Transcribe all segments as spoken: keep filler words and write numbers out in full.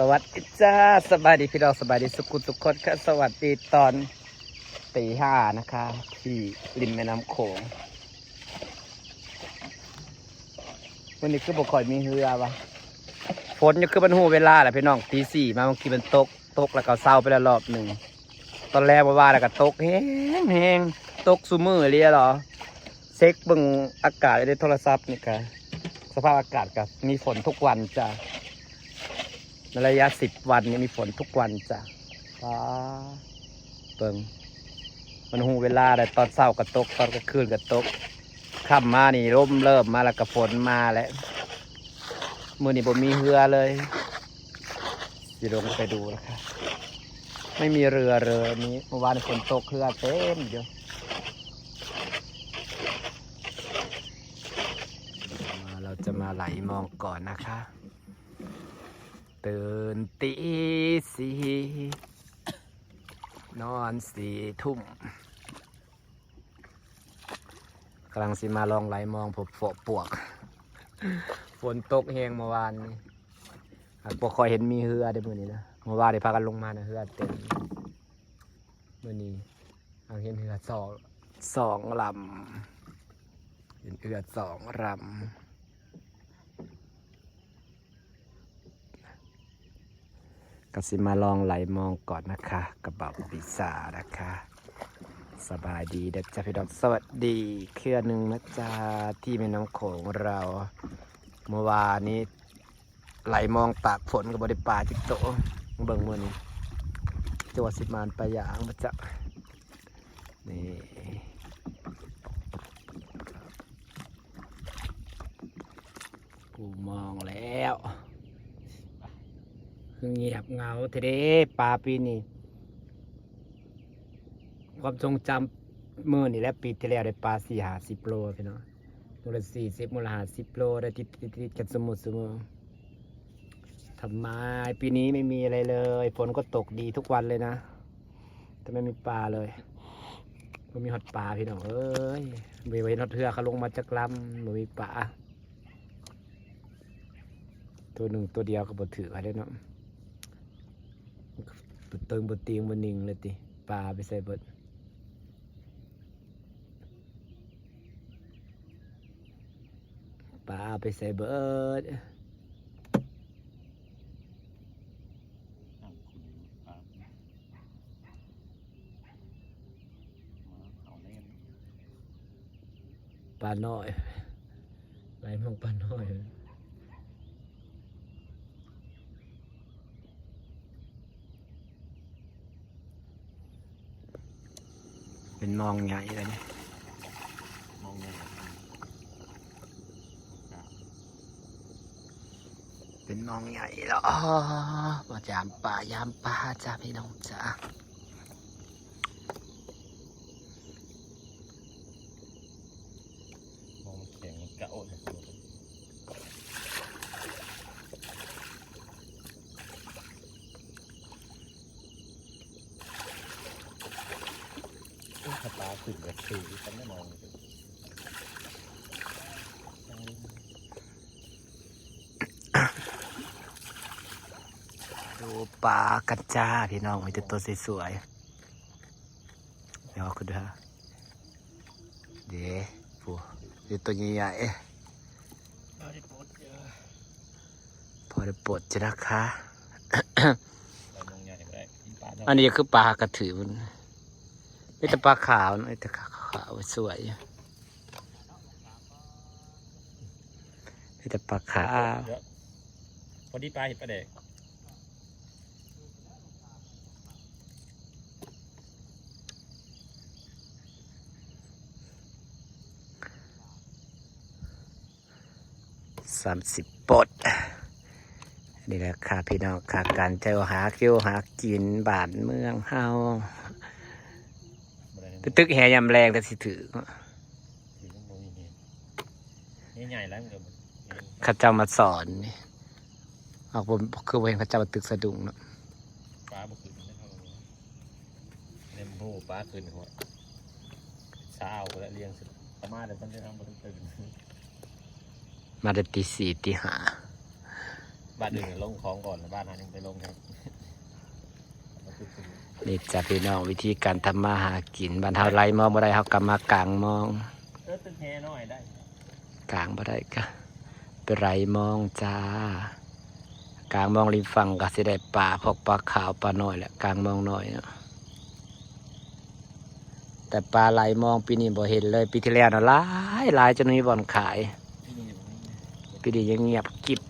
สวัสดีจ้า สบายดีพี่น้อง สบายดีสุขุทุกคนค่ะ สวัสดีตอนตีห้านะคะ ที่ริมแม่น้ำโขง วันนี้คือบ่ค่อยมีเฮือวะ ฝนยังคือมันหูเวลาแหละพี่น้อง ตีสี่มาเมื่อกี้มันตก ตกแล้วก็เซาไปแล้วรอบหนึ่ง ตอนแรกมาว่าแล้วก็ตกแฮงแฮง ตกซุมื้อเลยเหรอ เช็คเบิ่งอากาศในโทรศัพท์นี่ก็ สภาพอากาศก็มีฝนทุกวันจ้ะ ในระยะสิบวันนี้มีฝนทุกวันจ้ะ ว้า เบิ่ง มันหูเวลาได้ ตอนเช้าก็ตก ตอนกลางคืนก็ตก ค่ำมานี่ลมเริ่มมาแล้วก็ฝนมาแล้ว มื้อนี้บ่มีเฮือเลย สิลงไปดูนะคะ ไม่มีเฮือเลยนี้ เมื่อวานฝนตกเฮือเต็มอยู่ มา เราจะมาไหลมองก่อนนะคะ ตื่นตีสี่ นอนสี่ทุ่ม กำลังสิมาลองไหลมองพบฝนปวก ฝนตกแฮงเมื่อวานนี้ อ่ะ บ่ค่อยเห็นมีเฮือได้มื้อนี้นะ เมื่อวานได้พากันลงมานะ เฮือเต็ม มื้อนี้เอาเห็นเฮือสอง สองลำ เห็นเฮือสองลำ ก็สิมาลองไหลมองก่อนนะคะ กระเป๋าปีศาจนะคะ สบายดีเด้อจ้าพี่น้อง สวัสดีเครือหนึ่งนะจ๊ะ ที่แม่น้ำโขงเรา เมื่อวานนี้ไหลมองตากฝนก็บ่ได้ปลาจิกโต เบิ่งมื้อนี้ จะว่าสิมานปลาอย่างมาจ้ะ นี่ กูมองแล้ว คือเงียบเหงาแท้เด้ ปลาปีนี้ ความทรงจำมื้อนี่แหละ ปีที่แล้วได้ปลาสี่ห้าสิบโลพี่น้อง มื้อละสี่สิบ มื้อละห้าสิบโล ได้ติดติดติดกันสมุดสมุด ทำไมปีนี้ไม่มีอะไรเลย ฝนก็ตกดีทุกวันเลยนะ แต่ไม่มีปลาเลย บ่มีฮอดปลาพี่น้องเอ้ย บ่เห็นฮอดเฮือเขาลงมาจักลำ บ่มีปลา ตัวหนึ่งตัวเดียวก็บ่ถือเขาได้เนาะ บ่เติงบ่เตียงบ่หนิงเลยติ ปลาไปใส่เบิด ปลาไปใส่เบิด ปลาน้อย ไหลมองปลาน้อย เป็นมองใหญ่เลยนี่ มองใหญ่ เป็นมองใหญ่แล้ว อ๋อ มายามปลายามปลาจ้าพี่น้องจ้า มองมันแข็งเก่าเลย โอ้ย ถ้าปลาขึ้นแบบถือกันไม่มองเลย ดูปลากันจ้าพี่น้อง มีแต่ตัวสวยๆ เดี๋ยวขึ้นด้วยฮะ เด้ ปู มีตัวใหญ่ๆ เอ๊ะ พอได้ปลดจ้ะนะคะ อันนี้คือปลากระถือมัน มีแต่ปลาขาวนะ มีแต่ขาวๆ สวย มีแต่ปลาขาว พอดีปลาเห็นปลาแดก สามสิบปด นี่แหละค่ะพี่น้องค่ะ การเจ้าหาเกี่ยวหากินบ้านเมืองเฮา ไปตึกแหยามแลงแต่สิถือ นี่ใหญ่แล้วมันก็ เขาเจ้ามาสอนนี่ เอาผมคือบ่เห็นเขาเจ้ามาตึกสะดุ้งเนาะ ปลาบ่ขึ้นนะครับ เล่มโหปลาขึ้นหัว เช้าแล้วเลี้ยงสุด มาแต่เพิ่นจะทำบ่ทันตื่น มาแต่ตีสี่ตีห้า บ้านอื่นลงของก่อนแล้วบ้านเฮายังไปลงครับ นี่จ้ะพี่น้อง วิธีการทำมาหากิน บ้านเฮาไล่มองบ่ได้ เฮากะมากางมอง เออตึกแฮน้อยได้ กางบ่ได้กะไปไล่มองจ้า กางมองริมฝั่งกะสิได้ปลา พวกปลาขาวปลาน้อยแหละ กางมองน้อยเนาะ แต่ปลาไล่มองปีนี้บ่เห็นเลย ปีที่แล้วนะหลายหลายจนมีบ่อนขาย ปีนี้ยังเงียบกริบ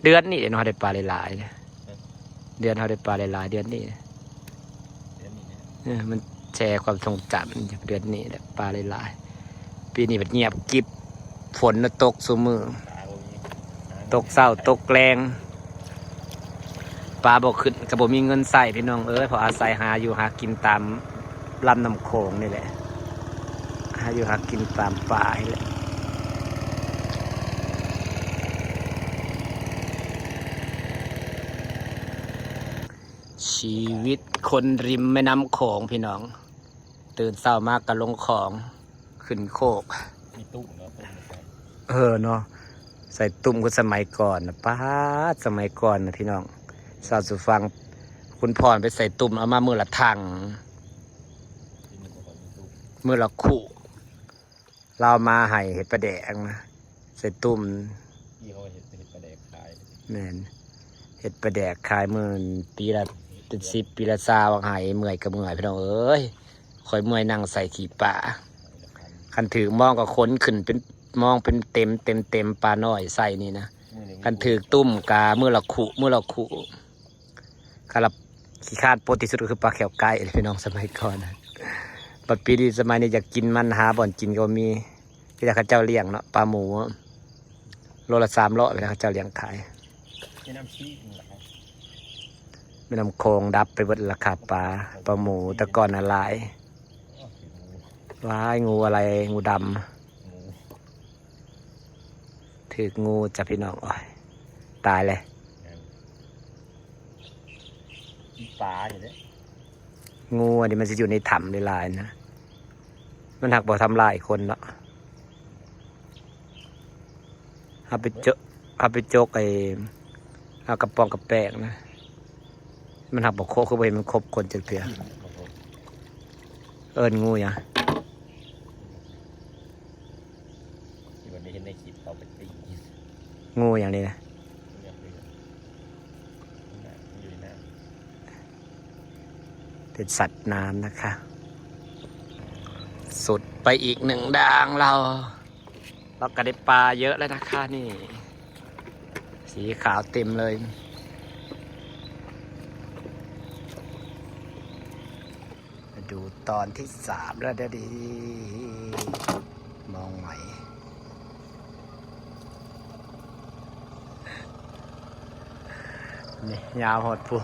เดือนนี้เนาะได้ปลาหลายๆเนี่ย เดือนเฮาได้ปลาหลายๆเดือนนี้ เออ มันแชร์ความทรงจำเดือนนี้แหละ ปลาหลายๆ ปีนี้มันเงียบกริบ ฝนน่ะตกซุมื้อ ตกเช้าตกแลง ปลาบ่ขึ้นก็บ่มีเงินใช้พี่น้องเอ้ย เพราะอาศัยหาอยู่หากินตามลำน้ำโขงนี่แหละ หาอยู่หากินตามป่านี่แหละ ชีวิตคนริมแม่น้ำโขงพี่น้อง ตื่นเช้ามากะลงของ ขึ้นโคก มีตุ้มเนาะ ตุ้มใส่ เออเนาะ ใส่ตุ้มคือสมัยก่อนนะ ป๊าด สมัยก่อนนะพี่น้อง สาวสุฟัง คุณพ่อไปใส่ตุ้มเอามามื้อละถัง มื้อละคุ ลาวมาให้เฮ็ดปลาแดกนะ ใส่ตุ้ม พี่เขาเฮ็ด เฮ็ดปลาแดกขาย แม่น เฮ็ดปลาแดกขายมื้อปีละเป็นสิบ ปีละซาว ให้เมื่อยก็เมื่อยพี่น้องเอ้ย ข่อยเมื่อยนั่งใส่ขี้ปลา คันถืกมองก็ขนขึ้นเป็นมองเป็นเต็ม เต็ม เต็มปลาน้อยใส่นี่นะ มื้อหนึ่ง คันถืกตุ้มกะมื้อละคุ มื้อละคุ คันละขี้คร้านโปรดที่สุดก็คือปลาแข้วไก่พี่น้องสมัยก่อนนะ บัดปีนี้สมัยนี้อยากกินมันหาบ่อนกินก็บ่มี ก็อยากเขาเจ้าเลี้ยงเนาะ ปลาหมู โลละสามร้อย เวลาเขาเจ้าเลี้ยงขาย แม่น้ำชีนี่แหละครับ แม่น้ำโขงดับไปเบิดราคาปลา ปลาหมูแต่ก่อนน่ะหลาย หลาย งูอะไร งูดำ งู ถืกงูจ้ะพี่น้อง โอ้ย ตายเลย มีปลาอยู่เด้ งูอันนี้มันจะอยู่ในถ้ำหลายๆนะ มันหักบ่ทำลายคนเนาะ เอาไปเจาะ เอาไปจกไอ้ เอากระป๋องกระแปงนะ มันหักบ่โคก คือบ่เห็นมันคบคนจักเทื่อ เอิ้นงูหยัง ที่มันได้เห็นในคลิปเขาไปตี งูอย่างนี้นะ อยู่ในน้ำ เป็นสัตว์น้ำนะคะ สุดไปอีกหนึ่งด่างเรา เราก็ได้ปลาเยอะแล้วนะคะนี่ สีขาวเต็มเลย มาดูตอนที่สามแล้วเด้อดี มองใหม่ นี่ยาวหดปู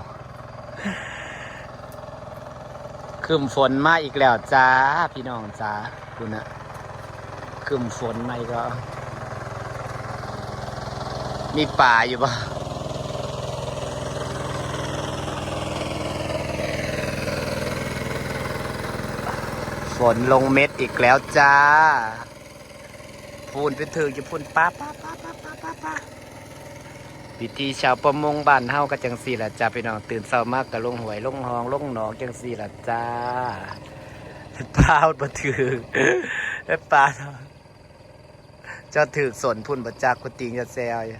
ครึ้มฝนมาอีกแล้วจ้า พี่น้องจ้า คุณนะ ครึ้มฝนมาอีกแล้ว มีปลาอยู่ปะ ฝนลงเม็ดอีกแล้วจ้า พูนไปถืกอยู่พูน ปะปะปะปะปะปะปะ วิถีชาวประมงบ้านเฮาก็จังซี่ล่ะจ้าพี่น้อง ตื่นเช้ามากก็ลงห้วยลงหองลงหนองจังซี่ล่ะจ้า ปลาบ่ถืก ปลา เจ้าถืกสนพูนบ่จัก คุณติงจะแซวอยู่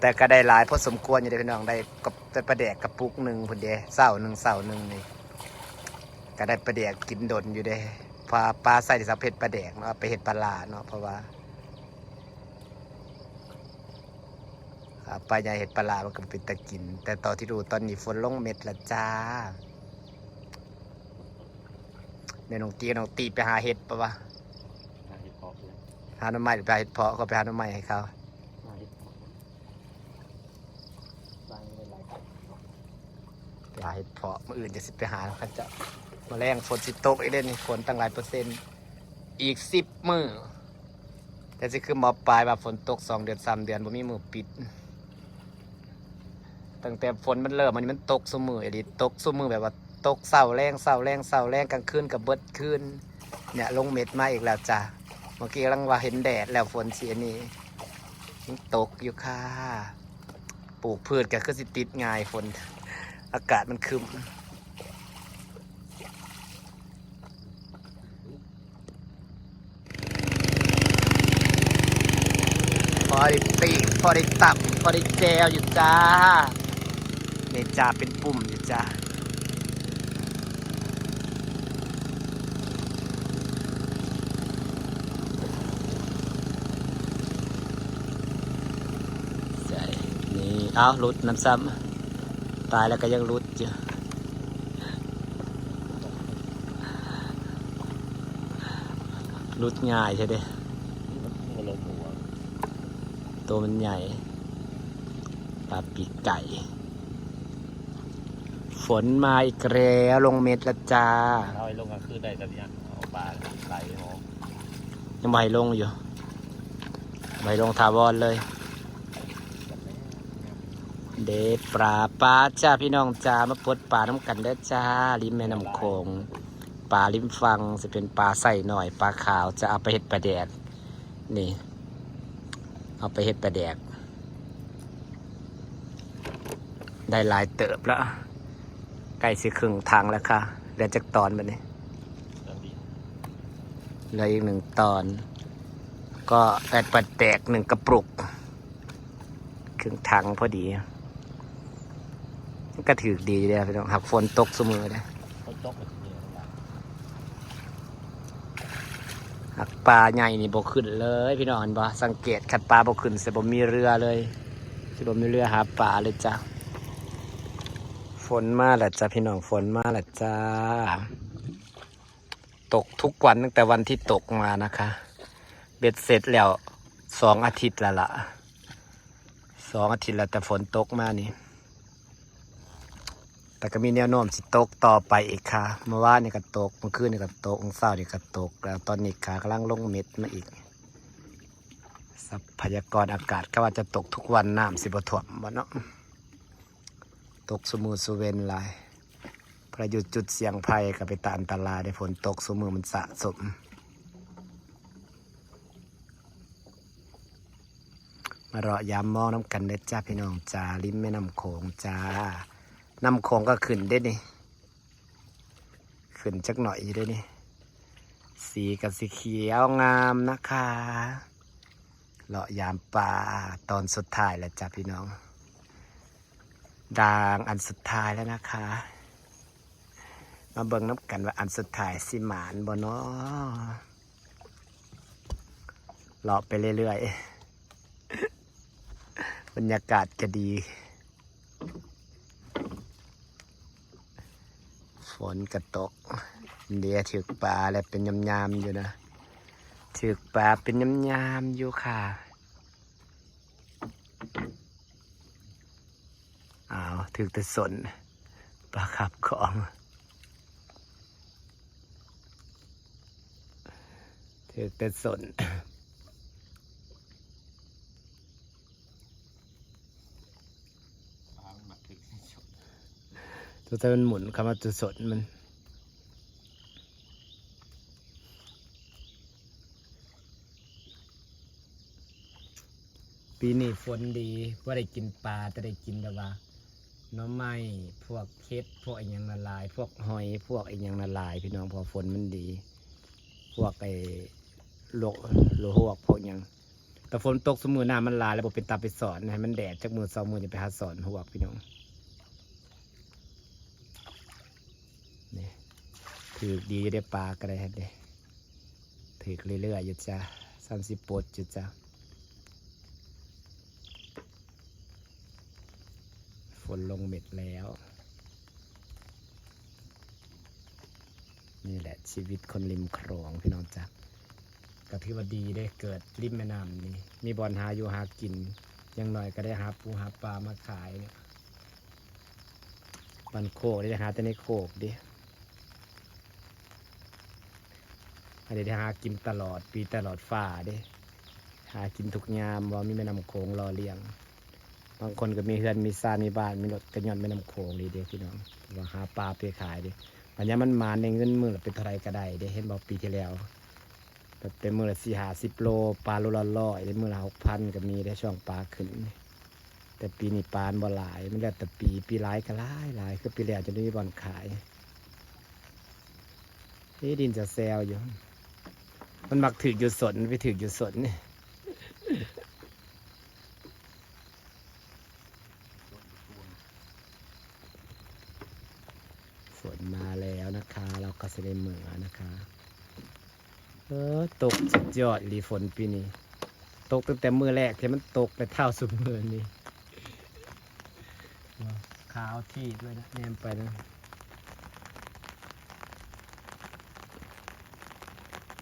แต่ก็ได้หลายพอสมควรอยู่เด้อพี่น้อง ได้กับ ได้ปลาแดกกระปุกหนึ่งพูนเด้ เช้าหนึ่ง เช้าหนึ่งนี่ ก็ได้ปลาแดกกินดนอยู่เด้ ปลา ปลาใส่ที่สับเพ็ดปลาแดกเนาะ ไปเฮ็ดปลาร้าเนาะ เพราะว่า อ่า ปลาใหญ่เฮ็ดปลาร้ามันก็เป็นตากิน แต่ตอนที่รู้ตอนนี้ฝนลงเม็ดละจ้า แม่น้องตี น้องตีไปหาเห็ดปะวะ หาเห็ดเพาะเลย หาหน่อไม้หรือไปหาเห็ดเพาะ ก็ไปหาหน่อไม้ให้เขา หาเห็ดเพาะ ไปหาเห็ดเพาะ มื้ออื่นจะสิไปหาเขาเจ้า มื้อแลงฝนสิตกอีกเด้นี่ ฝนตั้งหลายเปอร์เซ็นต์ อีกสิบมื้อ แต่สิคือหมอปลายว่าฝนตกสองเดือนสามเดือนบ่มีมื้อปิด ตั้งแต่ฝนมันเริ่ม อันนี้มันตกซุมื้ออีหลี ตกซุมื้อแบบว่าตกเช้าแลง เช้าแลง เช้าแลง กลางคืนก็เบิดคืน เนี่ยลงเม็ดมาอีกแล้วจ้ะ เมื่อกี้กำลังว่าเห็นแดดแล้วฝนสิอันนี้ยังตกอยู่ค่ะ ปลูกพืชก็คือสิติดง่ายฝน อากาศมันครึ้ม พอได้ปิ้งพอได้ตับพอได้แจวอยู่จ้า นี่จ้าเป็นปุ่มอยู่จ้า ใส่ นี่ เอาหลุดน้ำซ้ำ ตายแล้วก็ยังหลุดอยู่ หลุดง่ายใช่เด้ มันลงหัว ตัวมันใหญ่ ปลาปีกไก่ ฝนมาอีกแล้ว ลงเม็ดละจ้า เอาไอ้ลงกลางคืนได้กันเนี่ย เอาปลาไหลออก ยังบ่ให้ลงอยู่ บ่ให้ลงถาวรเลย เด้ปลา ปลาจ้าพี่น้องจ้า มาปลดปลาน้ำกันเด้อจ้า ริมแม่น้ำโขง ปลาริมฝั่งสิเป็นปลาไซหน่อย ปลาขาวจะเอาไปเฮ็ดปลาแดก นี่ เอาไปเฮ็ดปลาแดก ได้หลายเติบแล้ว ใกล้สิครึ่งถังแล้วค่ะ เหลือจักตอนบัดนี้ เหลืออีกหนึ่งตอน ก็ได้ปลาแดกหนึ่งกระปุก ครึ่งถังพอดี มันก็ถืกดีอยู่เด้อพี่น้อง หากฝนตกซุมื้อเด้อ ฝนตกก็สิมีแล้วล่ะ หากปลาใหญ่นี่บ่ขึ้นเลยพี่น้อง เห็นบ่ สังเกตคันปลาบ่ขึ้นสิบ่มีเรือเลย สิบ่มีเรือหาปลาเลยจ้ะ ฝนมาแล้วจ้ะพี่น้อง ฝนมาแล้วจ้า ตกทุกวันตั้งแต่วันที่ตกมานะคะ เบ็ดเสร็จแล้วสองอาทิตย์แล้วล่ะ สองอาทิตย์แล้วแต่ฝนตกมานี่ แต่ก็มีแนวโน้มสิตกต่อไปอีกค่ะ เมื่อวานนี่ก็ตก เมื่อคืนนี่ก็ตก เมื่อเช้านี่ก็ตก แล้วตอนนี้ขากำลังลงเม็ดมาอีก ทรัพยากรอากาศก็ว่าจะตกทุกวัน น้ำสิบ่ท่วมบ่เนาะ ตกซุมื้อซุเว็นหลาย พายุจุดเสี่ยงภัยก็เป็นตาอันตรายเด้ ฝนตกซุมื้อมันสะสม มาเลาะยามมองน้ำกันเด้อจ้าพี่น้องจ้า ริมแม่น้ำโขงจ้า น้ำโขงก็ขึ้นเด้นี่ ขึ้นจักหน่อยอยู่เด้นี่ สีก็สีเขียวงามนะคะ เลาะยามปลาตอนสุดท้ายแล้วจ้าพี่น้อง ด่างอันสุดท้ายแล้วนะคะ มาเบิ่งน้ำกันว่าอันสุดท้ายสิหมานบ่น้อ เลาะไปเรื่อยๆ บรรยากาศก็ดี ฝนก็ตก เดี๋ยวถืกปลาแล้วเป็นยามๆอยู่นะ ถืกปลาเป็นยามๆอยู่ค่ะ อ้าว ถืกแต่สน ปลาขับของ ถืกแต่สน ตัวแต่มันหมุนคำว่าตัวสนมัน ปีนี้ฝนดี บ่ได้กินปลา แต่ได้กินแบบว่า หน่อไม้ พวกเห็ด พวกอีหยังหลายๆ พวกหอย พวกอีหยังหลายๆ พี่น้อง เพราะฝนมันดี พวกไอ้โล โลหวก พวกหยัง แต่ฝนตกซุมื้อน้ำมันหลายแล้วบ่เป็นตาไปสอน ให้มันแดดจักมื้อสองมื้อจะไปหาสอนหวกพี่น้อง นี่ ถืกดีอยู่เด้ ปลาก็ได้เด้ ถืกเรื่อยๆอยู่จ้ะ สามสิบปลดอยู่จ้ะ ฝนลงเม็ดแล้ว นี่แหละชีวิตคนริมคลองพี่น้องจ้ะ ก็ถือว่าดีเด้ เกิดริมแม่น้ำนี่ มีบ่อนหาอยู่หากิน อย่างน้อยก็ได้หาปูหาปลามาขายเนี่ย บ้านโคกนี่ได้หาแต่ในโคกเด้ อันนี้ได้หากินตลอดปีตลอดฟ้าเด้ หากินทุกยาม ว่ามีแม่น้ำโขงหล่อเลี้ยง บางคนก็มีเฮือนมีซานมีบ้านมีรถก็ย้อนแม่น้ำโขงนี่เด้พี่น้อง ว่าหาปลาไปขายเด้ อันนี้มันหมานในเงินมื้อละเป็นเท่าไรก็ได้เด้ เห็นบ่ปีที่แล้ว แต่มื้อละสี่ห้าสิบโล ปลาโลละร้อย ได้มื้อละหกพันก็มีได้ช่วงปลาขึ้น แต่ปีนี้ปลามันบ่หลาย มันแล้วแต่ปี ปีหลายก็หลายหลาย คือปีแล้วจนบ่มีบ่อนขาย นี่ดินจะแซวอยู่ มันมักถืกอยู่สน ไปถืกอยู่สนนี่ ฝนมาแล้วนะคะ เราก็สิได้เมือนะคะ เออ ตกสุดยอดอีหลีฝนปีนี้ ตกตั้งแต่มื้อแรกที่มันตกไปเท่าซุมื้อนี้ ขาวที่ด้วยนะ แนมไปนะ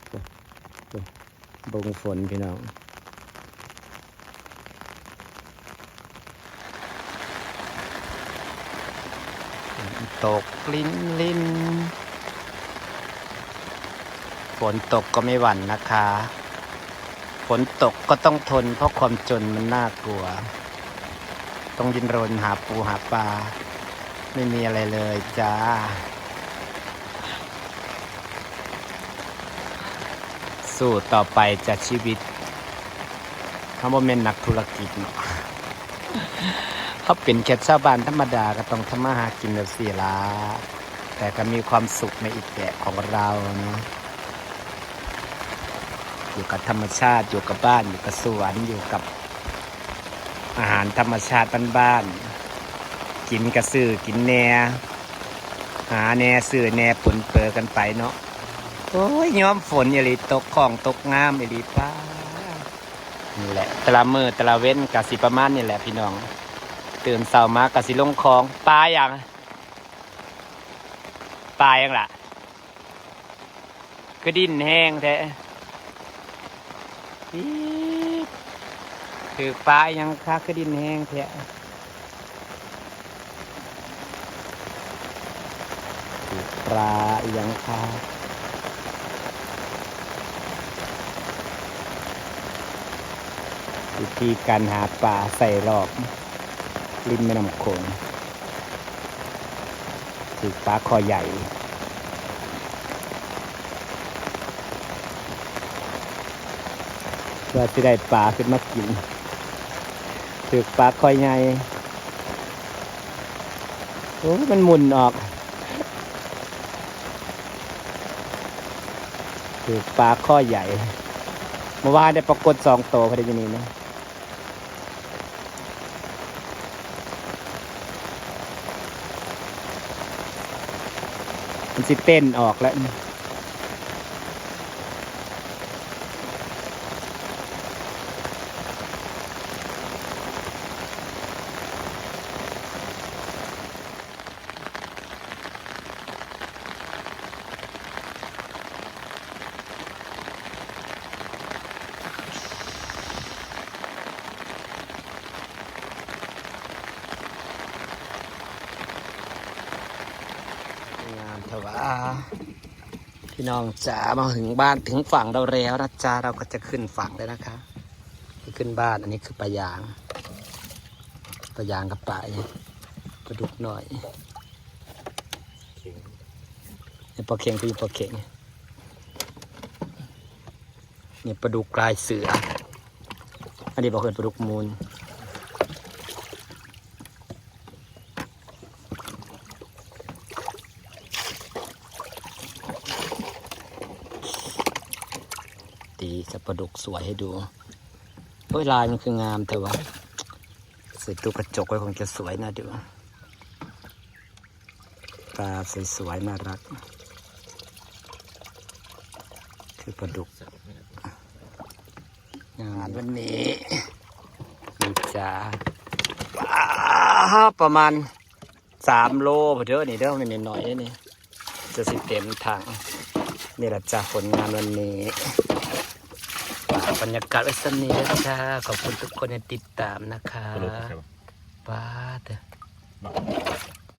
โอ้ โอ้ เบิ่งฝนพี่น้อง ตกลินลิน ฝนตกก็ไม่หวั่นนะคะ ฝนตกก็ต้องทน เพราะความจนมันน่ากลัว ต้องดิ้นรนหาปูหาปลา ไม่มีอะไรเลยจ้า สู้ต่อไปจ้ะชีวิต เฮาบ่แม่นนักธุรกิจเนาะ เฮาเป็นแค่ชาวบ้านธรรมดา ก็ต้องทำมาหากินแบบซี่ล่ะ แต่ก็มีความสุขในอีกแบบของเราเนาะ อยู่กับธรรมชาติ อยู่กับบ้าน อยู่กับสวน อยู่กับอาหารธรรมชาติบ้านๆ กินกะซื้อกินแหน่ หาแหน่ซื้อแหน่ปนเปกันไปเนาะ โอ้ย ยามฝนอีหลี ตกของตกงามอีหลี ป๊าด นี่แหละ แต่ละมื้อแต่ละเว็นกะสิประมาณนี้แหละพี่น้อง ตื่นเช้ามากะสิลงของ ปลาหยัง ปลาหยังล่ะ คือดินแฮงแท้ อี๊ด ถืกปลาหยังคะ คือดินแฮงแท้ ถืกปลาหยังคะ วิธีการหาปลาใส่รอบริมแม่น้ำโขง ถืกปลาคอใหญ่ เพื่อสิได้ปลาขึ้นมากิน ถืกปลาคอใหญ่ โอ้ มันหมุนออก ถืกปลาคอใหญ่ เมื่อวานได้ปลากดสองตัวพอดีอยู่นี่นะ มันสิเต้นออกแล้ว งามแท้วะ พี่น้องจ๋า มาถึงบ้านถึงฝั่งเราแล้วนะจ๊ะ เราก็จะขึ้นฝั่งแล้วนะคะ นี่ขึ้นบ้าน อันนี้คือปลายาง ปลายางกับปลา ปลาดุกน้อย นี่ปลาเข็ง คือปลาเข็ง นี่ปลาดุกลายเสือ อันนี้บ่เอิ้นปลาดุกมูล ตีจะปลาดุกสวยให้ดู โอ้ย ลายมันคืองามแท้วะ ใส่ตู้กระจกไว้คงจะสวยน่าดู ปลาสวยๆ น่ารัก คือปลาดุก งานวันนี้นี่จ้า ปลาประมาณสามโลพอเด้อนี่เด้อ นี่หน่อยๆ นี่ จะสิเต็มถัง นี่แหละจ้าผลงานวันนี้ ฝากบรรยากาศไว้ส่ำนี้นะจ้า ขอบคุณทุกคนที่ติดตามนะคะ ปลาเถอะ